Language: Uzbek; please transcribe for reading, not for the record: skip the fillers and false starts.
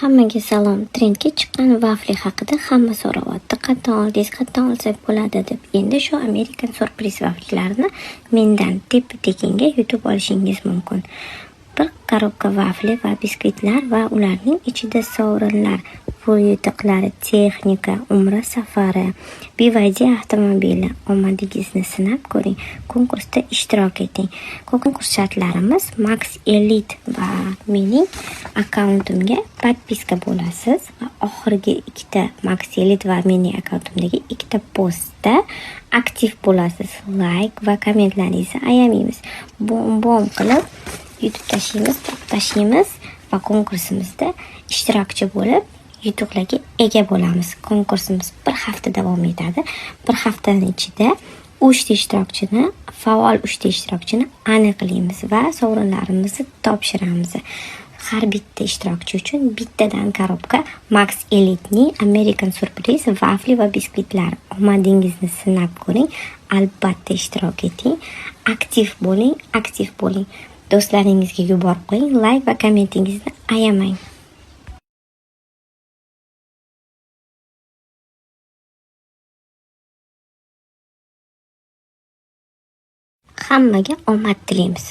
Hammaga salom. Trendga chiqqan vafli haqida hamma so'rayapti. Qayerdan oldingiz, qayerdan olsak bo'ladi deb. Endi shu American Surprise vaflilarini mendan tepa-tekinga yutib olishingiz mumkin. Bir korobka vafli va biskvitlar va ularning ichida sovrinlar, pul yutuqlari, texnika, umra safari, BYD avtomobili. Omadingizni sinab ko'ring. Konkursda ishtirok eting. Konkurs shartlarimiz Max Elite va mening akkauntimga podpiska bo'lasiz va oxirgi ikkita Max Elite va mening akkauntimdagi ikkita postda aktiv bo'lasiz. Like va kommentlaringizni ayamaymiz. Bom-bom qilib yutib tashlaymiz, tashlaymiz va konkursimizda ishtirokchi bo'lib yutuqlarga ega bo'lamiz. Konkursimiz bir hafta davom etadi. Bir haftaning ichida 3 ta ishtirokchini, faol 3 ta ishtirokchini aniqlaymiz va sovrinlarimizni topshiramiz. Har bitta ishtirokchi uchun bittadan korobka Max Elite'ning American Surprise vafli va biskvitlar. Omadingizni sinab ko'ring. Albatta ishtirok eting. Aktiv bo'ling, aktiv bo'ling. Do'stlaringizga yuborib qo'ying, like va kommentingizni ayamang. Hammaga omad tilaymiz.